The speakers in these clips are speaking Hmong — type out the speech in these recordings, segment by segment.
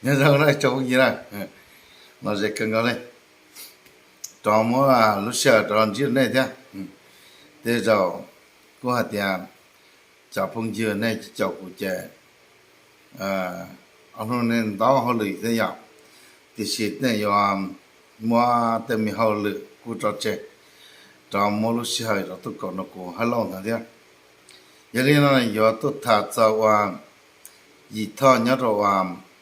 Nyob zoo na tsoom phooj ywg na, los ze kawg nkaus li, rov muab lub sij hawm rov los ntsib nej thiab. Tej zaum kuj hais tias cov phooj ywg nej caum kuv ces ob hnub nej ntau hauj lwm thiab yom, tiam sis nej yuav muab tej me hauj lwm kuj tso tseg, rov muab lub sij hawm rov tuaj koom nrog kuv hais lauj ntawd thiab. Yog li no yuav tuaj tham txog ua Yim Thoj nyob rau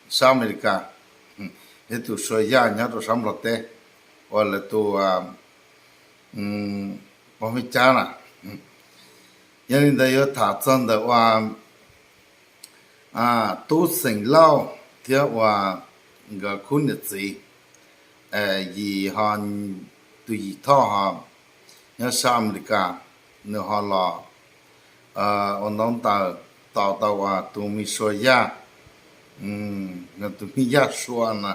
sab Amelikas, thiab tus Suav Yaj nyob rau sab Nplog teb, uas lawv tus pog Hmoob Cab na. Yog li ntawd yuav tham txog ntawm ua Tub Xeem Lauj thiab ua nkawd khub niam txiv. Yim ho, tus Yim Thoj ho nyob sab Amelikas, nws ho los ua ntaub ntawv tos tau ua tus me Suav Yaj, tus me Yaj Sua na.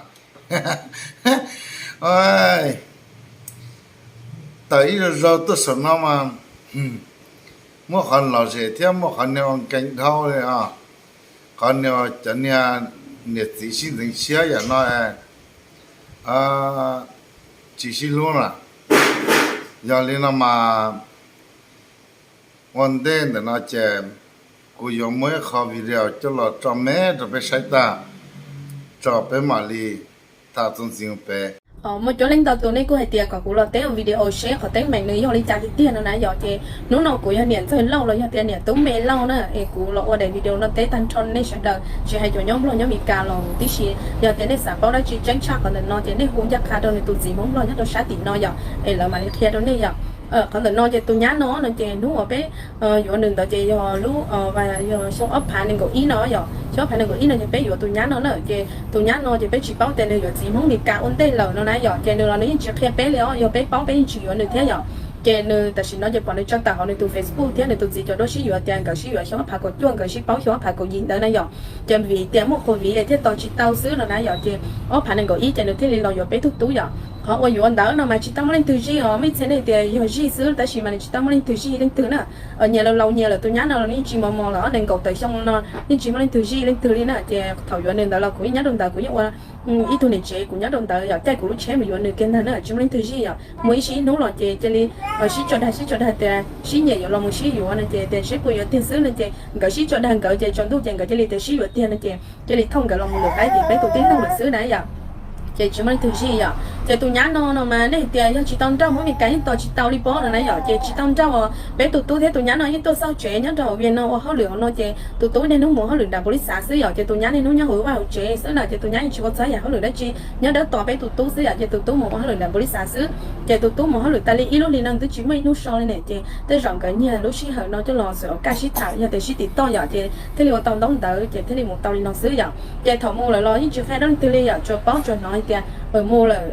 Tawm ib zaug zaug tuaj saum no mas muaj qhov lom zem thiab muaj qhov niag ua nkees dhau li os. Qhov niag cov niag niam txiv sib ntxeev siab yam no tsis sib hlub na. Yog li no mas ua ntej ntawm no ces kuv yuav muab ib qho video coj los tso me rau peb saib tag, tso peb mam li tham txuas ntxiv mus pem. Muaj coob leej ntau tus nej kuj hais tias kom kuv los teb ua video seb qhov teeb meem nws yog li cas tiag tiag no na yom. Ces hnub no kuv yog niam ntxawg Lauj los yog tias niam tub me Lauj na, es kuv los ua daim video no teb tag nrho nej sawv daws, tsis hais cov nyob Nplog nyob Meskas los tib si. Yog tias nej xav paub dab tsi tseeb tshaj qhov ntawm no ces nej hu ncaj qha rau nws tus txiv Hmoob Nplog nyob rau sab tim no yom, es lawv mam li qhia rau nej yom. Qhov ntawm no ces tus nyab no no ces hnub uas peb yuav nws ntawd ces yog lub, yog xyoo ob phav nees nkaum ib no yom. Xyoo ob phav nees nkaum ib no ces peb yuav tus nyab no na, ces tus nyab no ces peb tsis paub tias nws yuav txiv Hmoob Meskas ua ntej lawm no na yom. Ces nws los nws yeej tsis qhia peb li os, yog peb paub peb yeej tsis yuav nws thiab yom. Ces nws tam sim no ces pom nws tso tawm hauv nws tus Facebook thiab nws tus txiv cov duab sib yuav tias nkawd sib yuav xyoo ob phav kaum cuaj, nkawd sib paub xyoo ob phav kaum yim ntawd na yom. Ces vim tias muaj COVID es thiaj tos tsis tau xwb no na yom. Ces ob phav nees nkaum ib ces nws thiaj li los yuav peb tug tub yom. Qhov uas yuav ntawd no mas tsis tau muaj leej twg zij os, muaj ib txhia nej tias yog zij xwb tab sis mas nws tsis tau muaj leej twg zij leej twg na. Nyias laus laus nyias lawm, tus nyab no los yeej tsis mos mos los ob nees nkaum tawm xyoo no yeej tsis muaj leej twg zij leej twg li na. Ces thaum yuav nws ntawd los kuv yeej nyob rau ntawd, kuv yeej ua ib tug niam tsev kuv nyob rau ntawd yom, caij kuv lub tsheb mus yuav nws kiag ntag na, tsis muaj leej twg zij yom. Muaj ib sij ib hnub los ces cia li sib tso dag sib tso dag tias sib nyiam yuav los mus sib yuav no ces tias seb puas yuav tiag xwb no ces nkawd sib tso dag nkawd ces tsaus ntuj ces nkawd cia li tias sib yuav tiag no ces cia li thauj nkawd los mus lwm qaib tim peb tus tib neeg lawm xwb na yom. Ces tsis muaj leej twg zij yom. Ces tus nyab no no mas nej hais tias yog tsis tau nrauj Hmoob Meskas yeej tos tsis tau li pob no na yom. Ces tsis tau nrauj, peb tus tub thiab tus nyab no yeej tuaj xauj tsev nyob rau hauv Vias no ua hauj lwm hauv no ces tus tub niaj hnub mus hauj lwm nram npaum li xav xwb yom. Ces tus nyab niaj hnub nyob hauv vaj hauv tsev xwb na, ces tus nyab yeej tsis ua txog yam hauj lwm dab tsi, nyob dawb tos peb tus tub xwb yom. Ces tus tub mus ua hauj lwm nram npaum li xav xwb. Ces tus tub mus hauj lwm tas li ib lub hli no twb tsis muaj ib hnub so li ne. Ces tej zaum nkawd nyiag lub sij hawm no coj los xwm ua kaj sib tham yog tias sib tim toj yom, ces thiaj li ua tau ntaub ntawv ces thiaj li mus tau li no xwb yom. Ces thaum mus lawm los yeej tsis qhia rau leej twg li yom, tsuas paub tsuas hnov hais tias mus lawm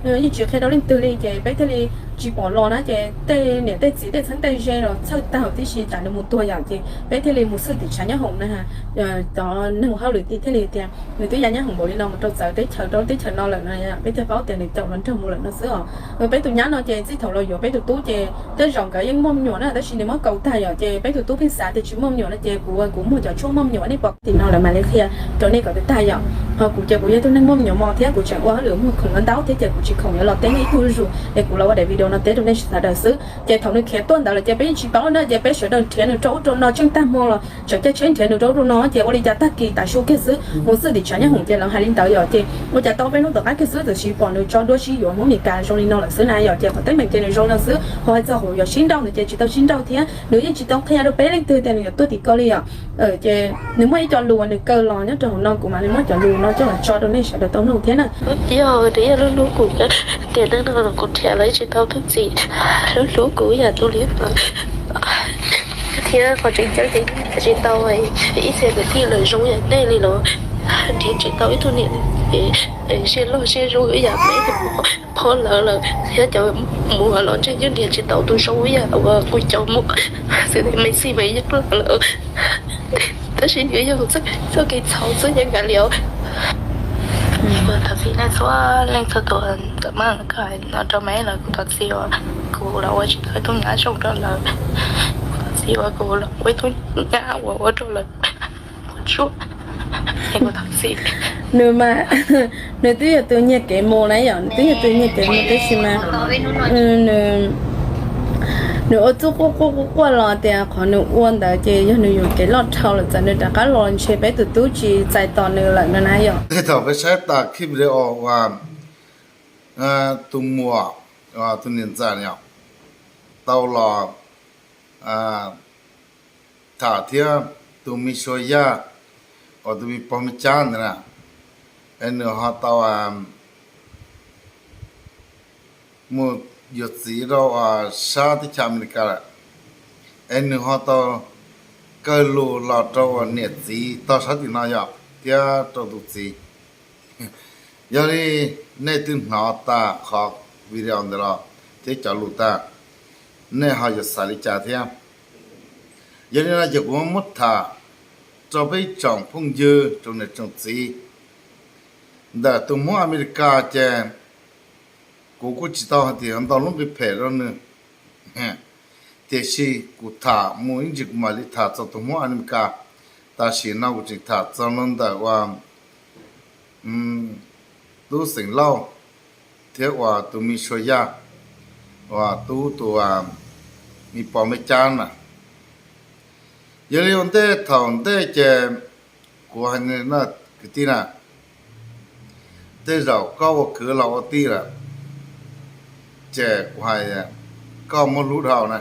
yeej tsis qhia rau leej twg li. Ces peb thiaj li tsis pom los na, ces tej niam tej txiv tej txheeb tej ze los txhawj tag huv tib si tsam nws mus tuag yom. Ces peb thiaj li mus xwb tim tshav nyob hoom na, cov neeg ua hauj lwm thiaj li tias nws twb ya nyob hoom npaum li no mus rau txawv teb chaws rau lub teb chaws no lawm no, peb thiaj paub tias nws caum los nrog mus lawm no xwb os. Peb tus nyab no ces txij thaum los yuav peb tus tub ces tej zaum nkawd yeej muaj me nyuam na, tab sis nws muab kaus tag yom, ces peb tus tub pheej xav tias tsis muaj me nyuam no, ces kuv kuv muag cov tshuaj muaj me nyuam nej pom tim no lawm mam li qhia rau nej kom tag yom. Ho kuv ces kuv yog ib tug neeg muaj me nyuam mos thiab kuv tseem ua hauj lwm muag khoom ua ntaub thiab ces kuv tsis khoom yuav los teb nej ib tug zuj zus es kuv los ua daim video no teb rau nej sawv daws xwb. Ces thaum nws khiav tuaj ntawd lawm ces peb yeej tsis paub na, ces peb sawv daws nrhiav nws rau ub rau no tseej tag hmo los tseem caij tsheb nrhiav nws rau ub rau no, ces ua li cas tag kis tav su kiag xwb mus xwb tim tshav nyob hoom ces lawv hais li ntawd yom. Ces ua cas tau peb hnub tom qab kiag xwb tam sim pom nws tso duab sib yuav Hmoob Meskas zoo li no lawm xwb na yom. Ces qhov teeb meem ces nws zoo no xwb, ho hais txog qhov yuav sib nrauj ntawd ces tsis tau sib nrauj thiab, nws yeej tsis tau qhia rau peb leej twg tias nws yuav tuaj tim ko li yom. Ces nws muaj ib co lus uas nws kaw los nyob rau hauv no, kuv mam li muab cov lus no coj los tso rau nej sawv daws tau mloog thiab na. Yog nws yeej hlub hlub kuv, tiam neej no los kuv nrhiav los yeej tsis tau tus txiv hlub hlub kuv yam nkaus li no. Thiab qhov tseem ceeb ces tsis tau ib txhia kwv tij lawm zoo yam nej li los nrhiav tsis tau ib tug niam siab loj siab zoo ib yam peb tus phob lawv lawm, thiab cov muam los ntshe yeej nrhiav tsis tau tus zoo ib yam uas kuv cov muam xwb, me xij me nyob lawm. Tab sis nws yog txoj kev txhaum xwb yeej kav liam. Kuv thov txim nej txhua leej txhua tus, txawm maj koj hais no rau me los kuv thov txim uas kuv los ua tsis tau ib tug nyab zoo rau lawv. Kuv thov txim uas kuv los ua ib tug nyab uas ua rau lawv quaj tsuaj. Nws mas, nws twb yog tus nyiag kev mus na yom, nws twb yog tus nyiag kev mus tab sis mas nws, nws ua txuj quaj quaj quaj quaj los tias qhov nws ua ntawd ces yog nws yuam kev loj dhau lawm, txawm nws rov qab los ntshe peb tus tub tsis txais tos nws lawm no na yom. Tej thaum peb saib tas clip video uas tus muam, tus niam ntxawm no tau los tham thiab tus me Suav Yaj uas tus me pog me cab ntawd na, es nws ho tau mus yuav txiv rau sab teb chaws Amelikas lawm, es nws ho tau kaw lus los rau uas niam txiv tog sab tim no yom, thiab rau tus txiv. Yog li nej twb hnov tas qhov video ntawd los thiab cov lus tag, nej ho yuav xav li cas thiab? Yog li no ces kuv muab tham rau peb ib tsoom phooj ywg tsoom niam tsoom txiv ntawm tus Hmoob Amelikas ces kuv kuj tsis tau hais tias ntau lub nqi phem rau nws, tiam sis kuv tham mus ib ntsis kuv mam li tham txog tus Hmoob Amelikas. Tam sim no kuv tseem tham txog no ntawm uas tub Xeem Lauj thiab uas tus me Suav Yaj, uas tub tus me pog me cab na. Yog li ua ntej thaum ntej ces kuv hais no, kwv tij na, tej zaum koj ua kwv los ua tij lawm ces kuv hais, koj muab hlub dhau na.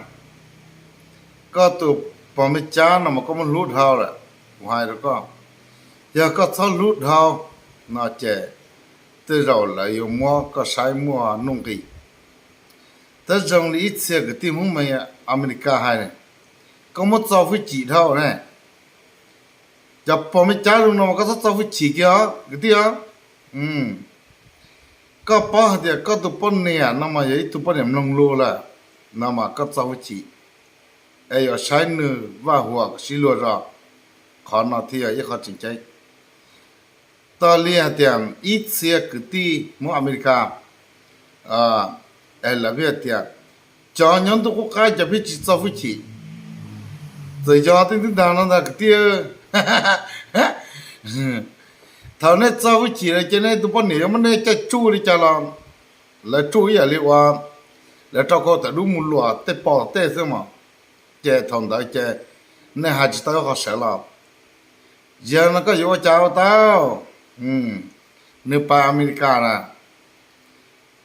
Koj tus pog me cab no mas koj muab hlub dhau lawm, kuv hais rau koj, yog koj txhob hlub dhau no ces tej zaum lawv yuav muab koj saib muaj nuj nqis. Tab zoo li ib txhia kwv tij Hmoob Amelikas hais, koj muab txo hwj chim dhau ne. Cov pog me cab zoo no mas koj txhob txo hwj chim kiag os kwv tij os. Koj paub hais tias koj tus poj niam no mas yog ib tug poj niam mloog lus lawm no mas koj txo hwj chim, es yuav saib nws vaj huam sib luag zos. Qhov no thiaj yog ib qho tseem ceeb. Tag li hais tias ib txhia kwv tij Hmoob Amelikas es lawv pheej hais tias cov nyob ntuj qub qab cov pheej tsis txo hwj chim. Txawm yog tej ntawd no ntag kwv tij, thaum nej txo hwj chim lawm ces nej tus poj niam yuav muab nej caij tsuj li cas los lawv tsuj ib yam li uas lawv rau khau tawm dub mus luam tej pos tej xwb mas. Ces thaum ntawd ces nej hais tsis tau ib qho sawv los. Yog no koj yuav ua cas ua tau? Nws pais Amelikas na.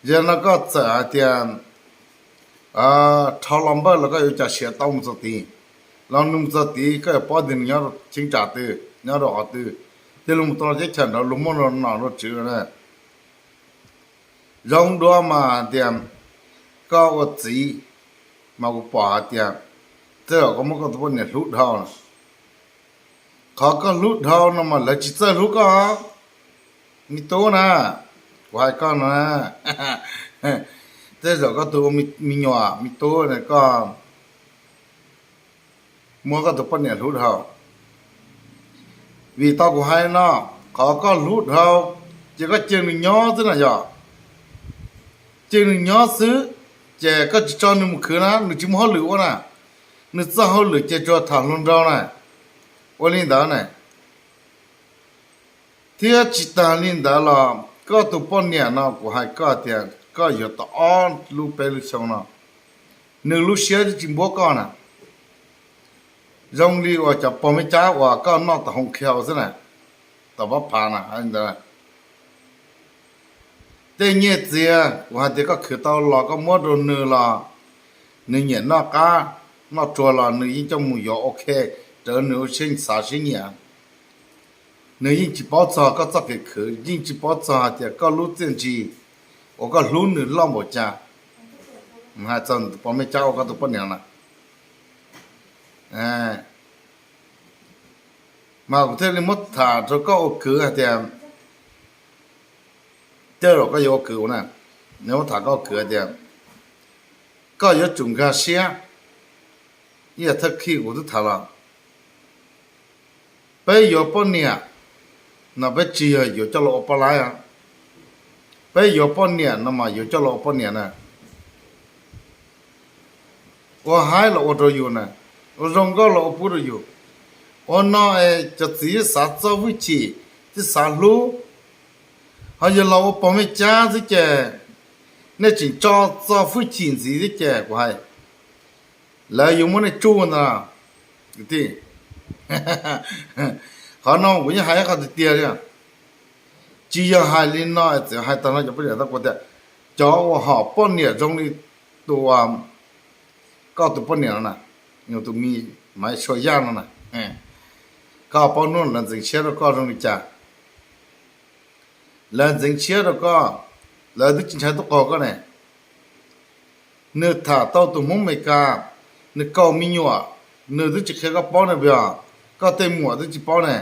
Yog no koj txawm hais tias rho los npawj los koj yuav ua cas siav tau mus txog tid, los nws mus txog tid koj yuav paub tias nws nyob cheeb tsam twg, nyob rau qhov twg, thiaj li mus tau teb chaws nrad luag muab nrog nom nrog tswv na. Zoo dua mas hais tias koj ua txiv mas kuv pom hais tias tej zaum koj muab koj tus poj niam hlub dhau. Qhov koj hlub dhau no mas lawv tsis txawj hlub koj, me tub na. Kuv hais koj no na, tej zaum koj tus me nyuam me tub na koj muab koj tus poj niam hlub dhau. Vim tau kuv hais no, qhov koj hlub dhau ces koj cia nws nyob xwb na yog. Cia nws nyob xwb, ces koj tsis tso nws mus khwv na, nws tsis muaj hauj lwm ua na. Nws txoj hauj lwm ces tsuas tham hluas nraug na. Ua li ntawd na. Thiab tsis tas li ntawd los koj tus poj niam no kuv hais koj tias koj yuav tau ob lub peb lub xyoo no, nws lub siab twb tsis npuab koj na. Zoo li uas cov pog me cab uas koj noj tau hoo khiau xwb na, tau pab phav na. Tej nyiaj txiag kuv hais tias koj khwv tau los koj muab rau nws los nws nyiam noj qab noj tsuag los nws yeej coj mus yuav ok, raws nws ua siab xav siab nyiam. Nws yeej tsis paub txog koj txoj kev khwv, yeej tsis paub txog hais tias koj lub txiaj ntsig uas koj hlub nws loj npaum cas. Hais txog pog me cab uas koj tus poj niam na, mas kuv thiaj li muab tham rau koj ua kwv hais tias, tej zaum koj yuav ua kwv na, muab tham koj ua kwv hais tias koj yuav tsum nkag siab. Ib yam thawj khij kuv twb tham los, peb yuav poj niam no peb tsis yog yuav coj los ua poj laib. Peb yuav poj niam no mas yuav coj los ua poj niam na, ua haib los ua rau yus na, ua zoo nkauj los ua pub rau yus. Ua no es cov txiv xav txo hwj chim, txiv xav hlub, ho yog los ua pog mej cab xwb ces nej tseem tso txo hwj chim ntxiv xwb ces kuv hais, lawv yuav muab nej tsuj ntag. Kwv tij, qhov no kuv yeej hais ib qho tiag tiag li. Tsis yog hais li no, txawm hais tag no cov poj niam tau kuv tias, cov uas hom poj niam zoo li tus, koj tus poj niam no na, tus me Maiv Sua Yaj no na, koj paub hnub lawv ntxeev siab rau koj zoo li cas? Lawv ntxeev siab rau koj, lawv twb tsis ntshai tuaj qaug koj ne. Nws tham tau tus Hmoob Amelikas, nws kaus me nyuam, nws twb tsis qhia koj paub ne, yog koj tej muam twb tsis paub ne.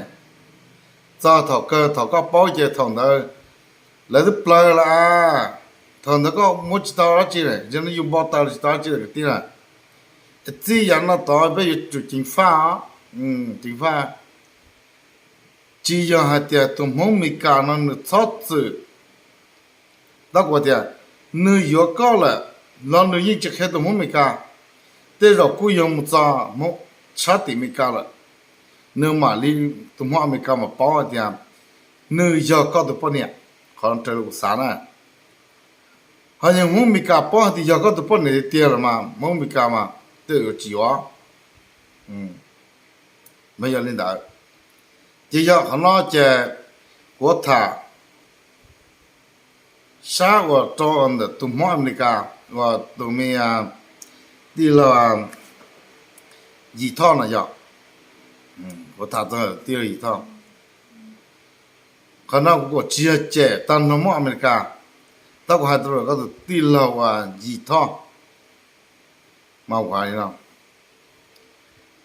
Txog thaum kawg thaum koj paub ces thaum ntawd lawv twb plaws lawm a. Thaum ntawd koj muab tsis tau dab tsi lawm, yog no yus npau taws tsis tau dab tsi lawm kwv tij na. Txij yav no tod peb yuav tsum ceev faj, ceev faj. Tsis yog hais tias tus Hmoob Amelikas no nws txhob txwm, tab kuv tias nws yuav koj lawm los nws yeej tsis qhia tus Hmoob Amelikas. Tej zaum kuj yog mus txog Hmoob sab tim Amelikas lawm, nws mam li, tus Hmoob Amelikas mam paub hais tias nws yog koj tus poj niam. Qhov no raws li kuv xav na. Ho yog Hmoob Amelikas paub hais tias yog koj tus poj niam tiag tiag lawm mas Hmoob Amelikas mas tej zaum yuav tsis yuav. Mas yog li ntawd, ces yog qhov no ces kuv tham sab uas rau ntawm tus Hmoob Amelikas uas tus me tij laug Yim Thoj no yog, kuv tham txog tij laug Yim Thoj. Qhov no kuv kuj tsis yog cem tag nrho Hmoob Amelikas, tab kuv hais rau koj tus tij laug uas Yim Thoj mas ua li no.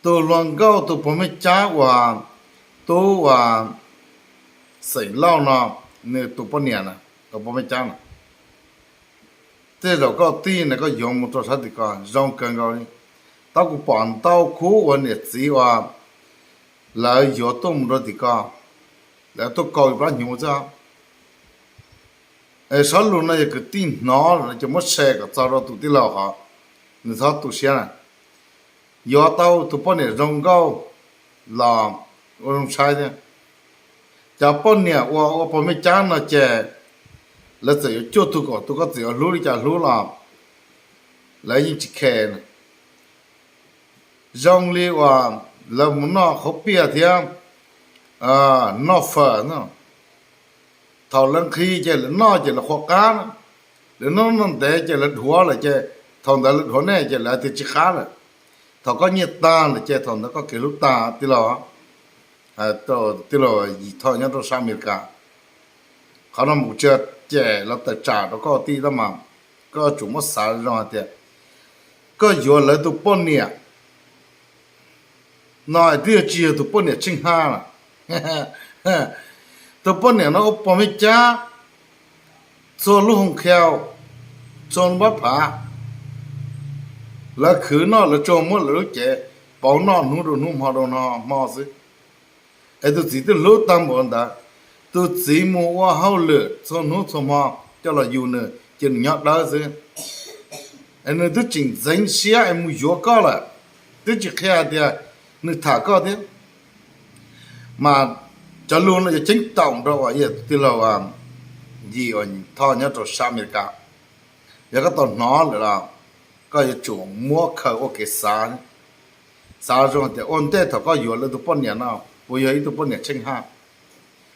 Tus hluas nkauj tus pog Mej Cab uas tub uas Xeem Lauj no, nws tus poj niam na, tus pog Mej Cab na, tej zaum koj tij na koj yuav mus rau sab tim ko zoo kawg nkaus li. Tab kuv pom ntau khub uas niam txiv uas lawv yuav tuaj mus rau tim ko, lawv tuaj kaus plab hnyuv xwb. Sab lus no yog kwv tij hnov lawm no ces muab share kom txog rau tus tij laug hov, nws txhob tu siab na. Yuav tau tus poj niam zoo nkauj los ua zoo saib thiab. Cov poj niam uas ua pog Mej Cab no ces lawv txawm yuav cuaj tug kaum tug, koj txawm yuav hlub li cas hlub los lawv yeej tsis khe na. Zoo li uas lawv mus noj qhauv piaj thiab noj fawm no, thaum lawv nqhis ces lawv noj ces lawv qhuas qab na, lawv noj noj ntev ces lawv dhuav lawm ces thaum ntawd lawv dhuav nej ces lawv tias tsis qab lawm. Thaum koj nyiaj tag lawm ces thaum ntawd koj kev hlub tag tij laug, tij laug Yim Thoj nyob rau sab Amelikas. Qhov no mus tsis cem los tawm tsam rau koj tij tab mas koj yuav tsum muab xav zoo hais tias koj yuav lawv tus poj niam no twb yog tsis yog tus poj niam tsheej haj na. Tus poj niam no ua pog Mej Cab, txhua lub hoo khau, txhua lub npab phav, lawv khwv noj lawv tsuas muab lawv lub cev pauv noj hnub rau hnub hmo rau hmo xwb. Es tus txiv twb hlub tag npaum ntawd, tus txiv mus ua hauj lwm txhua hnub txhua hmo coj los yug nws ces nws nyob dawb xwb. Es nws twb tseem ntxeev siab es mus yuav koj lawm, twb tsis qhia hais tias nws tham koj thiab. Mas cov lus no yog ceeb toom rau uas yog tij laug Yim uas Thoj nyob rau sab Amelikas. Yog koj tau hnov lawm los koj yuav tsum muab khaws ua kev xav, xav zoo tias ua ntej thaum koj yuav lawv tus poj niam no puas yog ib tug poj niam tsheej haj.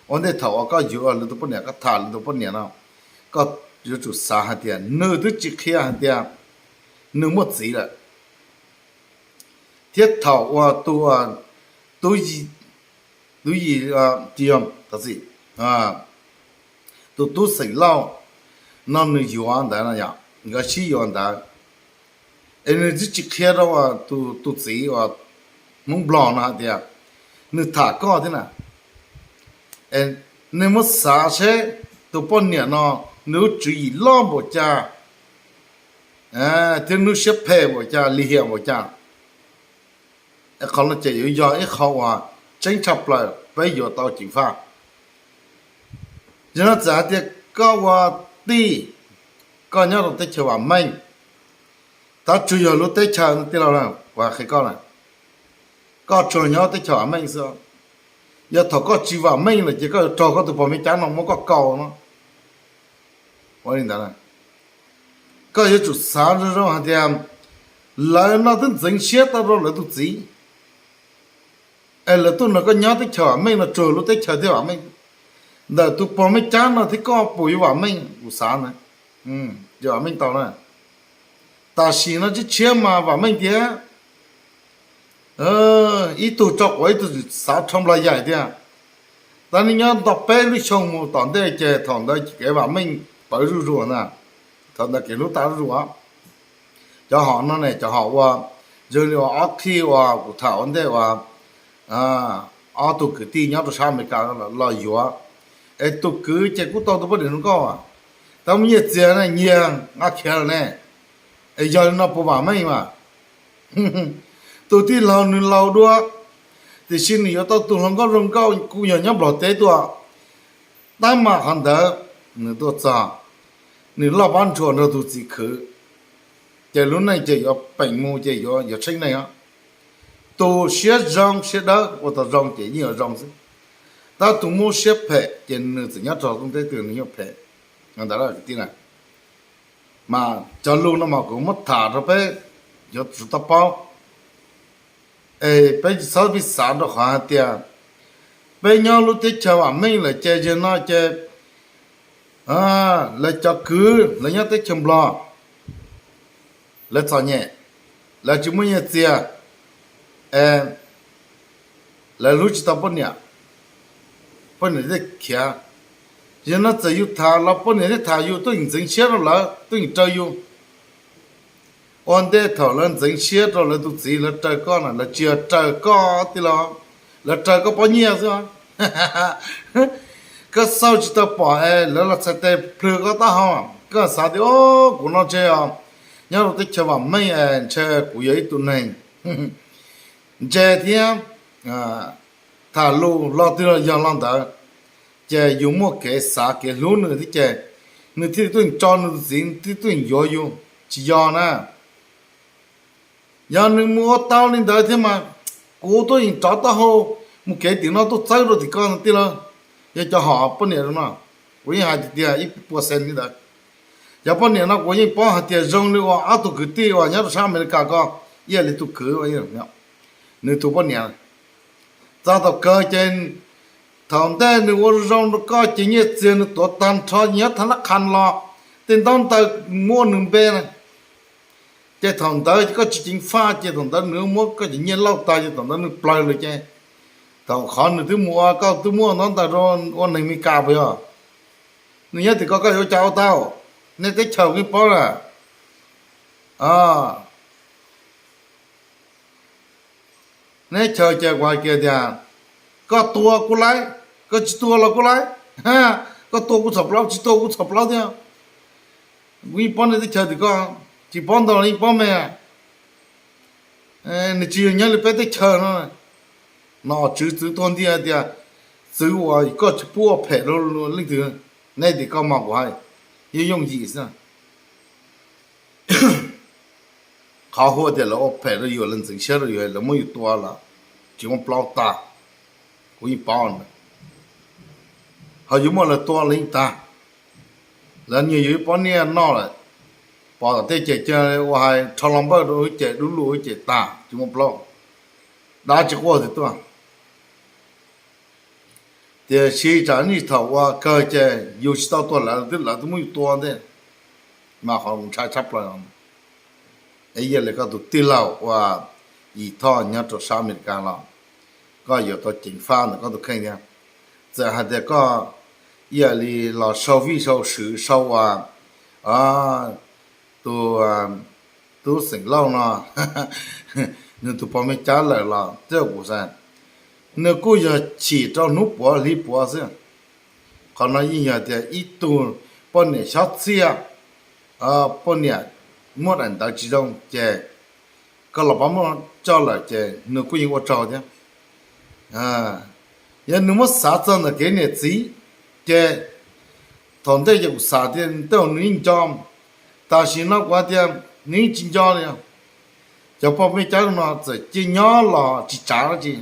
Ua ntej thaum uas koj yuav lawv tus poj niam, koj tham lawv tus poj niam no, koj yuav tsum xav hais tias nws twb tsis qhia hais tias nws muaj txiv lawm. Thiab thaum uas tus, tus, tus yim, tsis yog, thov txim, tus tub Xeem Lauj no nws yuav ntawd no yog nkawd sib yuav ntawd, es nws twb tsis qhia rau tus txiv uas Hmoob Nplog no hais tias nws tham koj thiab na. Nej muab xav seb tus poj niam no nws lub tswv yim loj npaum cas thiab nws lub siab phem npaum cas, lim hiam npaum cas. Qhov no ces yuav yog ib qho uas tseeb tshaj plaws peb yuav tau ceev faj. Yog no txawm hais tias koj ua tij, koj nyob rau teb chaws vam meej, tab tsuas yog lub teb chaws no tij laug na, kuv hais qhia koj na, Koj tsuas nyob teb chaws vam meej xwb. Yog thaum koj tsis vam meej lawm ces koj yuav raug koj tus pog Meskas no muab koj kaus no. Ua li ntawd, koj yuav tsum xav zoo zoo hais tias lawv no twb ntxeev siab tau rau lawv tus txiv, es lawv tuaj nrog koj nyob teb chaws vam meej no tsuas lub teb chaws thiaj vam meej. Ntawm tus pog Meskas no thiab koj puas yuav vam meej? Kuv xav na, yuav vam meej tau na. Tam sim no tshiab tshiab mas vam meej tiag. Ib tug tso quav ib tug xav rho nplas yaim tiag. Tab sis nyob nto peb lub xyoo mus tom ntej ces thaum ntawd kev vam meej pawv zuj zus na, thaum ntawd kev hlub tag zuj zus. Cov hom no ne, cov hom ua, zoo li ua ob khij uas kuv tham ua ntej uas ob tug kwv tij nyob rau sab Amelikas los yuav, es tus kwv ces kuj tau tus poj niam hluas nkauj, tab muaj nyiaj txiag ne, nyiag nqa khiav lawm ne, es yog li no puas vam meej mas? Tus tij laug nws laus dua, tiam sis nws yuav tau tus hluas nkauj zoo nkauj kuj yog nyob Nplog teb tuaj. Tab mas qhov ntawd nws tuaj txog, nws loj pab ntshua nrog tus txiv khwv, ces lub neej ces yuav peem mus ces yuav tsheej neeg os. Tus siab zoo siab dawb ua tau zoo ces yeej yuav zoo xwb, tab tus muaj siab phem ces nws txawm nyob rau teb twg nws yeej phem. Ntawd kwv tij na, mas cov lus no mas kuv muab tham rau peb yuav tsum tau paub, es peb tsis txhob pib xav rau qhov hais tias peb nyob lub teb chaws vam meej lawm ces zaum no ces lawv cov kwv lawv nyob teb chaws Nplog, lawv txom nyem, lawv tsis muaj nyiaj txiag, es lawv hlub tsis tau poj niam, poj niam thiaj khiav. Zaum no txawm yus tham los poj niam thiaj tham yus, tuaj yeem ntxeev siab rau lawv, tuaj yeem raws yus. Ua ntej thaum lawv ntxeev siab rau lawv tus txiv lawv raws koj na, lawv tsis yog raws koj tij laug, lawv raws koj pob nyiaj xwb. Koj xauj tsis tau pom es lawv los txhais tes plhws koj taub hau, koj xav tias o, kuv no ntshe os, nyob rau teb chaws vam meej es ntshe kuv yog ib tug neeg ntse thiab tham lus lo twg los yog lo ntawd, ces yus muaj kev xav kev hlub nws thiab ces nws thiaj li tuaj tso nws tus txiv thiaj tuaj yuav yus, tsis yog na. Yog nws mus ua tau li ntawd thiab mas kuv tuaj yeem rov taub hau mus kev tim no tuaj txawb rau tim koj tij laug. Yog cov hom poj niam no, kuv yeej hais tiag tiag ib puas xees li ntawd. Cov poj niam no kuv yeej paub hais tias zoo li uas ob tug kwv tij uas nyob rau sab Amelikas ko, ib yam li tus kwv, nws tus poj niam txog thaum kawg ces thaum ntej nws ua zoo rau koj ces nyiaj txiag nws tuav tag nrho nyob thab lab qha los, tej ntaub ntawv muaj nws npe na. Ces thaum ntawd koj tsis ceev faj ces thaum ntawd nws muab koj cov nyiaj lauj tag ces thaum ntawd nws plawg lawm ces thaum qhov nws twb mus ua, koj twb muab ntaub ntawv rau ua neeg Meskas puas yog? Nws nyob tim ko koj yuav ua cas ua tau? Nej teb chaws yeej paub na. Nej chaw ces kuv hais kiag tias koj tua kuv laib, koj tsis tua los kuv laib, koj tua kuv txhom plaub, tsis tua kuv txhom plaub thiab. Kuv yeej paub nej teb chaws tim ko, tsis paub ntau los yeej paub me. Nws tsis yog nyob li peb teb chaws no. No tswv txwv tuag ntiag tias txwv uas koj tsis pub ua phem rau leej twg, nej tim koj mas kuv hais yeej yooj yim xwb. Qhov hu tias lawv ua phem rau yus, lawv ntxeev siab rau yus, lawv muab yus tua los tsis muaj plaub tag, kuv yeej paub ntawd. Ho yus muab lawv tua los yeej tag, lawv nias yus ib pob niaj noj lawm, pom tom tej ces cia ua hais rho los npawj rau wb ces dub lug wb ces tag tsis muaj plaub, dab tsis quaj twg tuaj. Tiam sis tsam ib thaum ua kawg ces yus tsis tau tua lawv, twb lawv twb muab yus tua ntej, mas qhov ntshai tshaj plaws. Ib yam li koj tus tij laug uas Yim Thoj nyob rau sab Amelikas los, koj yuav tau ceev faj ntawm koj tus kheej thiab. Txawm hais tias koj ib yam li los sau vij sau swv sau uas tus tub xeem Lauj no nws tus pog me cab lawm los twb kuv xav, nws kuj yog chim rau hnub puav hli puav xwb. Qhov no yeej yog tias ib tug poj niam xyob txiaj, poj niam muaj daim ntawv tsis zoo ces koj los pab muaj coj lawm ces nws kuj yeej ua tsaug thiab. Yog nws muab xav txog ntawm kev niam txiv ces thaum ntej ces kuv xav tias tej zaum nws yeej nco, tam sim no kuv hais tias nws yeej tsis nco li. Cov poj mej cab no txawm cia nyob los tsis tsav dab tsi,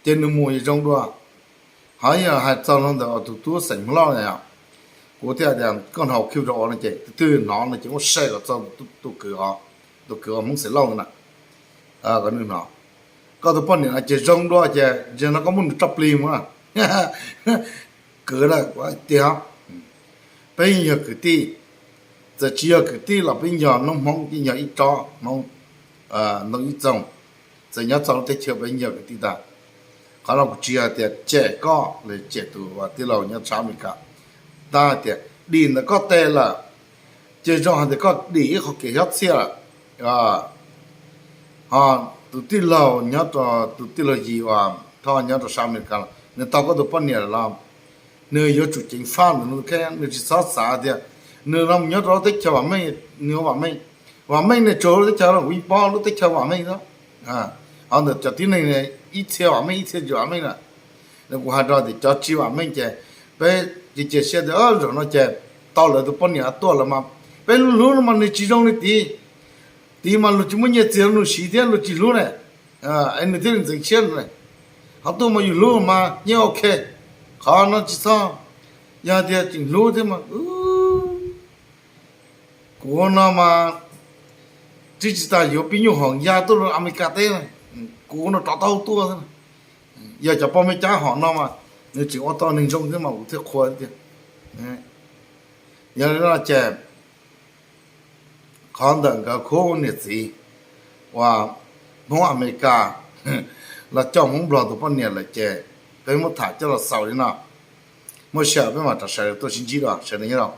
ces nws mus zoo dua. Ho yog hais txog rau ntawm tus tub xeem Hmoob Lauj na, kuv thiaj tias koj hnov qhia rau no ces tus twg hnov no ces muab share kom txog tus kwv, tus kwv Hmoob xeem Lauj na, kom nws hnov. Koj tus poj niam no ces zoo dua ces yog no koj muab nws tso plig mus. Kwv na, kuv tias peb yeej yog kwv tij, txawm tsis yog kwv tij los peb yog noob Hmoob, yeej yog ib tsob Hmoob, ntoo ib txoog, txawm nyob txog lub teb chaws peb yeej yog kwv tij tag. Qhov no kuv tsis yog tias cem koj los cem tus tij laug nyob sab Amelikas, tab hais tias dim ntawm koj tes lawm, ces zoo hais tias koj dim ib qho kev xyob txhiaj lawm. Ho tus tij laug nyob, tus tij laug Yis uas Thoj nyob rau sab Amelikas los nws tau koj tus poj niam lawm los nws yuav tsum ceev faj ntawm nws, nws tsis txhob xav tias nws no mus nyob rau lub teb chaws vam meej, nws ua vam meej. Vam meej nws tsuas lub teb chaws no kuv yeej paub lub teb chaws vam meej xwb. Ho ntawm cov tib neeg ib txhia vam meej ib txhia tsis vam meej na. Kuv hais rau tias cov tsis vam meej ces peb cia cia siab tias zaum no ces tau lawv tus poj niam tuaj lawm mas peb lub hlub no mas nws tsis zoo li tid. Tid mas luag tsis muaj nyiaj txiag rau nws siv thiab luag tsis hlub ne, es nws thiaj li ntxeev siab ne. Ho tuaj mas yus hlub mas yeej ok, qhov no tsis txhob, yog tias tseem hlub thiab mas kuv no mas tsis tsis tas yuav pib nyuj hoom ya tuaj rau Amelikas teb, kuv no rov tau tuaj xwb. Yog cov poj mej cab hom no mas nws tseem ua tau neeg zoo thiab mas kuv thiaj qhuas tiag. Yog li no ces qhov ntawm nkawd khub niam txiv uas Hmoob Amelikas los coj Hmoob Nplog tus poj niam lawm ces peb muab tham coj los xaus li no. Muaj sij hawm peb mam rov sawv tuaj sib ntsib dua, sawv daws nyob zoo.